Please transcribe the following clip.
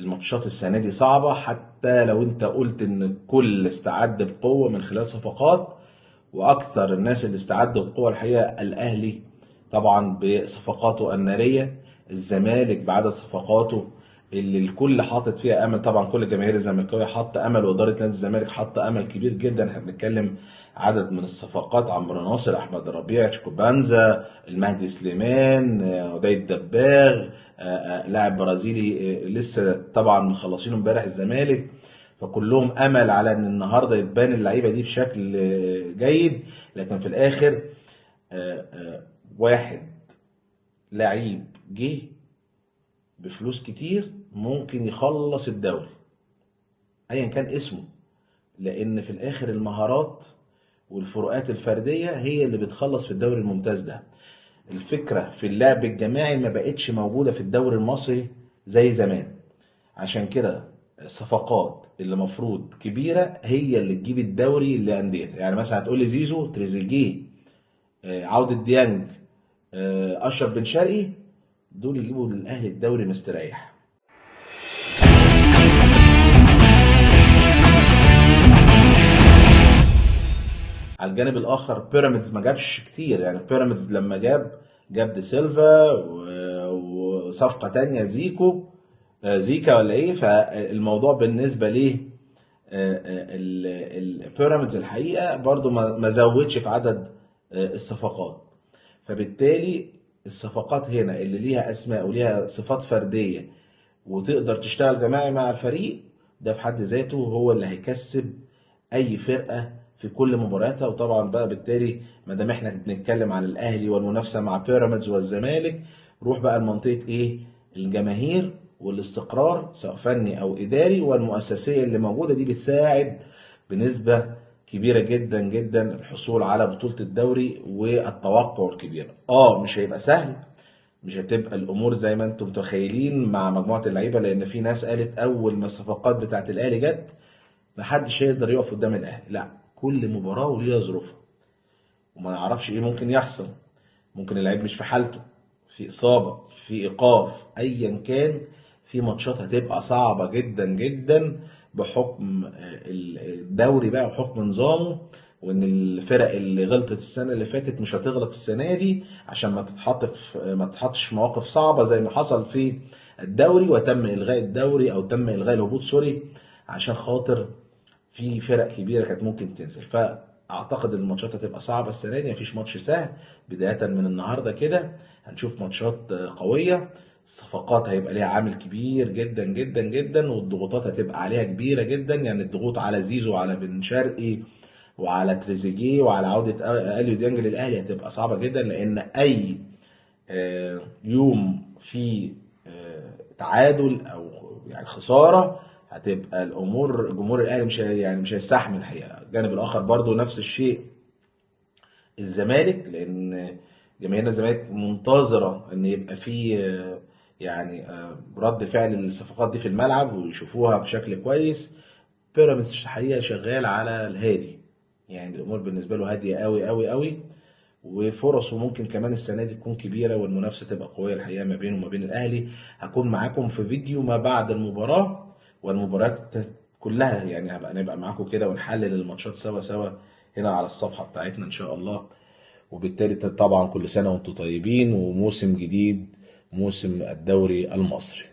الماتشات السنة دي صعبة، حتى لو انت قلت ان الكل استعد بقوة من خلال صفقات، واكثر الناس اللي استعدوا بقوة الحقيقة الاهلي طبعا بصفقاته النارية، الزمالك بعدد صفقاته اللي الكل حاطط فيها امل، طبعا كل جماهير الزملكاويه حاطه امل، واداره نادي الزمالك حاطه امل كبير جدا. احنا بنتكلم عدد من الصفقات: عمرو ناصر، احمد ربيع، تشيكوبانزا، المهدي سليمان، عدي الدباغ، لاعب برازيلي لسه طبعا مخلصينه امبارح الزمالك. فكلهم امل على ان النهارده يتبان اللعيبة دي بشكل جيد، لكن في الاخر واحد لعيب جه بفلوس كتير ممكن يخلص الدوري ايا كان اسمه، لان في الاخر المهارات والفروقات الفردية هي اللي بتخلص في الدوري الممتاز ده. الفكرة في اللعب الجماعي ما بقتش موجودة في الدوري المصري زي زمان، عشان كده الصفقات اللي مفروض كبيرة هي اللي تجيب الدوري لانديتها. يعني مثلا هتقولي زيزو، تريزيجيه، عوده ديانج، اشرف بن شرقي، دول يجيبوا للاهلي الدوري مستريح. على الجانب الاخر بيراميدز ما جابش كتير، يعني بيراميدز لما جاب دي سيلفا وصفقه تانية زيكو، زيكا ولا ايه. فالموضوع بالنسبة ليه البيراميدز الحقيقة برضو ما زودش في عدد الصفقات، فبالتالي الصفقات هنا اللي ليها اسماء وليها صفات فردية وتقدر تشتغل جماعي مع الفريق ده في حد ذاته هو اللي هيكسب اي فرقه في كل مبارياتها. وطبعا بقى بالتالي ما دام احنا بنتكلم عن الاهلي والمنافسه مع بيراميدز والزمالك، روح بقى لمنطقه ايه؟ الجماهير والاستقرار سواء فني او اداري، والمؤسسيه اللي موجودة دي بتساعد بنسبة كبيرة جدا جدا الحصول على بطوله الدوري والتوقع الكبير. مش هيبقى سهل، مش هتبقى الامور زي ما انتم متخيلين مع مجموعة اللعيبة، لان في ناس قالت اول ما الصفقات بتاعت الاهلي جت محدش هيقدر يقف قدام الاهلي. لا، كل مباراة وليها ظروفها وما نعرفش ايه ممكن يحصل، ممكن اللعيب مش في حالته، في اصابه، في ايقاف، ايا كان. في ماتشات هتبقى صعبة جدا جدا بحكم الدوري بقى وحكم نظامه، وان الفرق اللي غلطت السنة اللي فاتت مش هتغلط السنة دي عشان ما تتحطش في مواقف صعبة زي ما حصل في الدوري وتم الغاء الدوري او تم الغاء الهبوط سوري، عشان خاطر في فرق كبيرة كانت ممكن تنزل. فاعتقد الماتشات هتبقى صعبة السنة دي، مفيش ماتش سهل. بداية من النهارده كده هنشوف ماتشات قوية، الصفقات هيبقى ليها عامل كبير جدا جدا جدا، والضغوطات هتبقى عليها كبيرة جدا. يعني الضغوط على زيزو وعلى بن شرقي وعلى تريزيجيه وعلى عوده اليو ديانج للاهلي هتبقى صعبة جدا، لان اي يوم في تعادل او يعني خسارة هتبقى الامور جمهور الاهلي مش هيستحمل الحقيقة. الجانب الاخر برضو نفس الشيء الزمالك، لان جماهير الزمالك منتظره ان يبقى في يعني رد فعل للصفقات دي في الملعب ويشوفوها بشكل كويس. بيراميدز الحقيقة شغال على الهادي، يعني الامور بالنسبة له هادية قوي قوي قوي، وفرصه ممكن كمان السنة دي تكون كبيرة والمنافسه تبقى قوية الحقيقة ما بينه وما بين الاهلي. هكون معاكم في فيديو ما بعد المباراة والمباريات كلها، يعني هبقى نبقى معاكم كده ونحلل الماتشات سوا سوا هنا على الصفحة بتاعتنا ان شاء الله. وبالتالي طبعا كل سنة وانتم طيبين، وموسم جديد، موسم الدوري المصري.